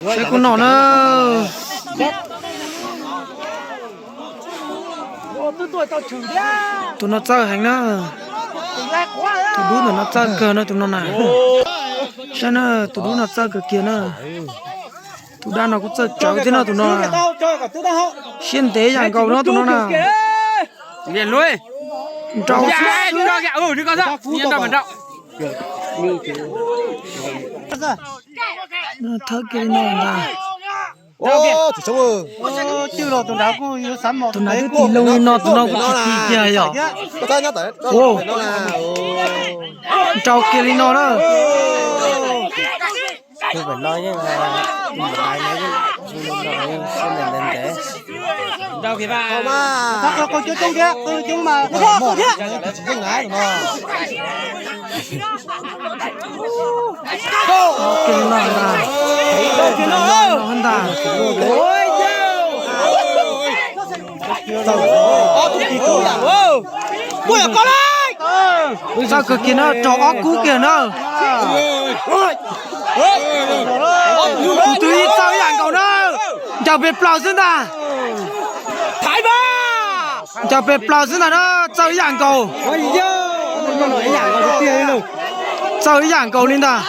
Saib kuv nom na. Tus no txawj heev na. Tus dub ntawm no txawj kawg no tus no na. Saib na, tus dub no txawj kawg kiag na. Tus dab no kuj txawj tsawv thiab no tus no. Siab ntev yam nkaus no tus no na. Nrau xwb. Thawb kiag li no ntag. Tus nab twb tig loo li no tus no kuj tsis tig kiag yom. Nrau kiag li no na. Txawj kawg kiag na, raug ob kub kiag na. Kuv tus ib txawj ib yam nkaus na. Ncaws pes plaws xwb ntag. Ncaws pes plaws xwb ntag na, txawj ib yam nkaus. Txawj ib yam nkaus li ntag.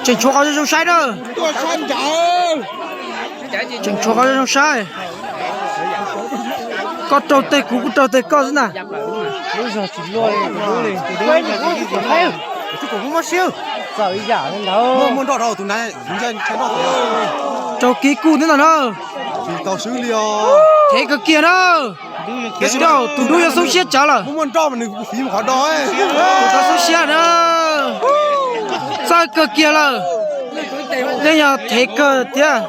Tseem tshuav qhov zoo zoo saib na. Tseem tshuav qhov zoo zoo saib. Koj raug teg kuv, kuv raug teg koj xwb ntag. Raug kiv kuj thiab ntag na. Thev kawg kiag na. Tus dub yuav xoob siab tsawv lawm. Tus dub xoob siab na. Txawj kawg kiag lawm. Yeej yog thev kawg thiab.